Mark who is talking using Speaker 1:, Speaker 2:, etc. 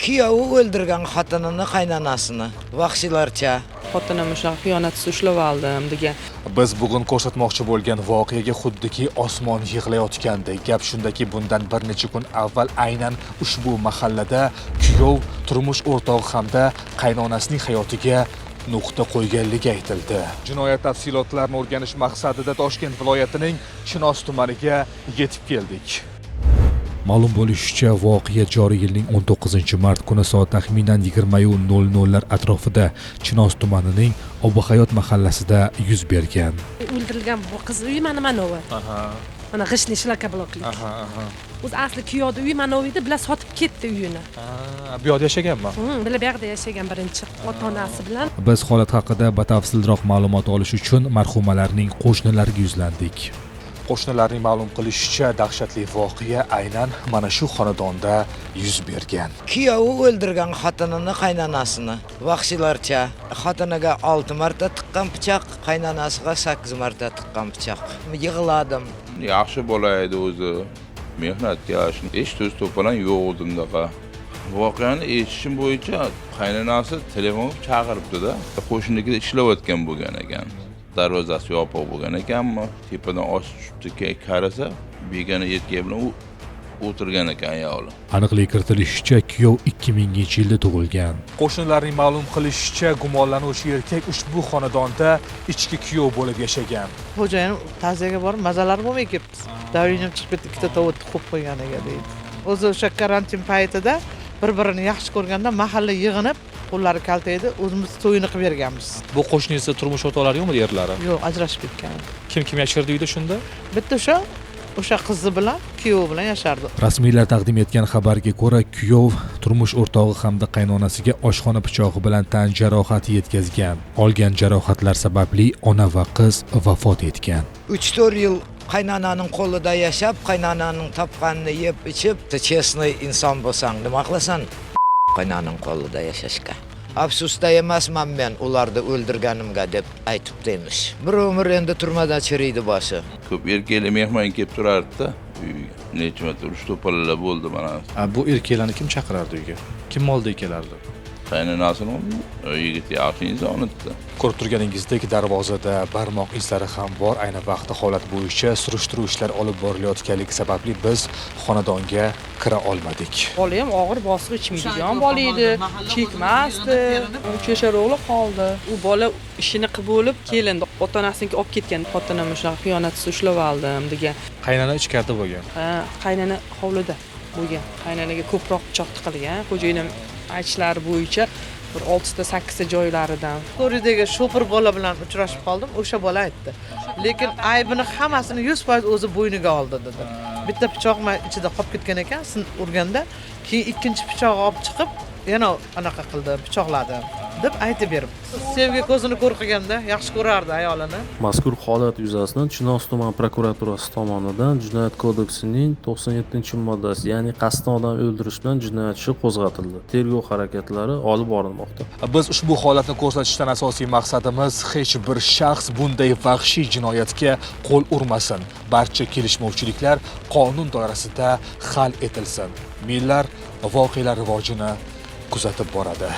Speaker 1: Kuyovi o'ldirgan xotinini, qaynonasini vahshiylarcha.
Speaker 2: Xotinim shunaqa xiyonatda ushlab oldim degan.
Speaker 3: Biz bugun ko'rsatmoqchi bo'lgan voqeaga xuddiki osmon yig'layotgandek. Gap shundaki, bundan bir necha kun avval aynan ushbu mahallada kuyov turmush o'rtog'i hamda qaynonasining hayotiga nuqta qo'yganligi aytildi. Jinoyat tafsilotlarini o'rganish maqsadida Toshkent viloyatining Chinoz tumaniga yetib keldik. Ma'lum bo'lishicha, voqea joriy yilning 19 mart kuni soat taxminan 20:00 lar atrofida Chinoz tumanining Obuhayot mahallasida yuz bergan.
Speaker 4: O'ldirilgan bu qiz uyi mana u. Mana g'ishtli шлакоблок lik. O'zi asli kuyovni uyi mana u edi, bular sotib ketdi uyini.
Speaker 3: Bu yoqda yashaganmi?
Speaker 4: Bular bu yoqda yashagan birinchi ota onasi bilan.
Speaker 3: Biz holat haqida batafsilroq ma'lumot olish uchun marhumalarning qo'shnilariga yuzlandik. Qo'shnilarning ma'lum qilishicha, dahshatli voqea aynan mana shu xonadonda yuz bergan.
Speaker 1: Kuyovi o'ldirgan xotinini, qaynonasini vahshiylarcha. Xotiniga 6 marta tiqqan pichoq, qaynonasiga 8 marta tiqqan pichoq. Yig'ladim.
Speaker 5: Yaxshi bola edi o'zi, mehnatkash, hech tuz to'palang yo'q edi undaqa. Voqeani eshitishim bo'yicha, qaynonasi telefon qilib chaqiribdida, qo'shninikida ishlayotgan bo'lgan ekan, darvozasi yopiq bo'lgan ekanmi, tepadan oshib tushibdi. Keyin qarasa, begona erkak bilan u o'tirgan ekan ayoli.
Speaker 3: Aniqlik kiritilishicha, kuyov 2000-yilda tug'ilgan. Qo'shnilarning ma'lum qilishicha, gumonlanuvchi erkak ushbu xonadonda ichki kuyov bo'lib yashagan.
Speaker 6: Xo'jayin ta'ziyaga borib, mazalari bo'lmay ketibdi, давление m chiqib ketdi, ikkita tovuqni qo'yib qo'yganiga deydi. O'zi o'sha karantin paytida bir birini yaxshi ko'rganda mahalla yig'inib, qo'llari kalta edi, o'zimiz to'yini qilib berganmiz.
Speaker 7: Bu qo'shningizni turmush o'rtoqlari yo'qmidi, erlari?
Speaker 6: Yo'q, ajrashib ketgan.
Speaker 7: Kim kim yashardi uyda shunda?
Speaker 6: Bitta o'sha qizi bilan, kuyovi bilan yashardi.
Speaker 3: Rasmiylar taqdim etgan xabarga ko'ra, kuyov turmush o'rtog'i hamda qaynonasiga oshxona pichog'i bilan tan jarohati yetkazgan. Olgan jarohatlar sababli ona va qiz vafot etgan.
Speaker 1: 3-4 yil qaynonaning qo'lida yashab, qaynonaning topganini yeb ichib, честный inson bo'lsang, nima qilasan qaynonaning qo'lida yashashga? Afsusda emasman men ularni o'ldirganimga, deb aytibdi emish. Bir umr endi turmada chiriydi boshi.
Speaker 5: Ko'p erkaklar mehmon kelib turardida uyga, necha marta urush to'polonlar bo'ldi mana.
Speaker 7: A, bu erkaklarni kim chaqirardi uyga? Kim oldiga kelardi?
Speaker 5: Qaynonasini. U yigit yaxshi inson edi.
Speaker 3: Ko'rib turganingizdek, darvozada barmoq izlari ham bor. Ayni vaqtda holat bo'yicha surishtiruv ishlari olib borilayotganligi sababli biz xonadonga kira olmadik.
Speaker 2: Bola ham og'ir bosiq ichmaydigan bola edi, chekmasdi. 3 yashar o'g'li qoldi. U bola ishini qilib bo'lib, kelindi, ota onasiniki olib ketgan. Xotinim shunaqa xiyonatda ushlab oldim degan.
Speaker 7: Qaynona ichkarida bo'lgan.
Speaker 2: Ha, qaynona hovlida bo'lgan. Qaynanaga ko'proq pichoq tiqilgan, xo'jayinim aytishlari bo'yicha, bir oltita, sakkizta joylaridan.
Speaker 6: Ko'ridagi shopir bola bilan uchrashib qoldim, o'sha bola aytdi, lekin aybini hammasini 100% o'zi bo'yniga oldi dedi. Bitta pichoq ichida qolib ketgan ekan sin urganda, keyin ikkinchi pichog'i olib chiqib, yana anaqa qildi, pichoqladi, deb aytib beribdi. Sevgi ko'zini ko'r qilganda, yaxshi ko'rardi ayolini.
Speaker 8: Mazkur holat yuzasidan Chinoz tuman prokuraturasi tomonidan Jinoyat kodeksining 97-moddasi, ya'ni qasddan odam o'ldirish bilan jinoyat ishi qo'zg'atildi. Tergov harakatlari olib borilmoqda.
Speaker 3: Biz ushbu holatni ko'rsatishdan asosiy maqsadimiz hech bir shaxs bunday vahshiy jinoyatga qo'l urmasin. Barcha kelishmovchiliklar qonun doirasida hal etilsin. Millar voqealar rivojini kuzatib boradi.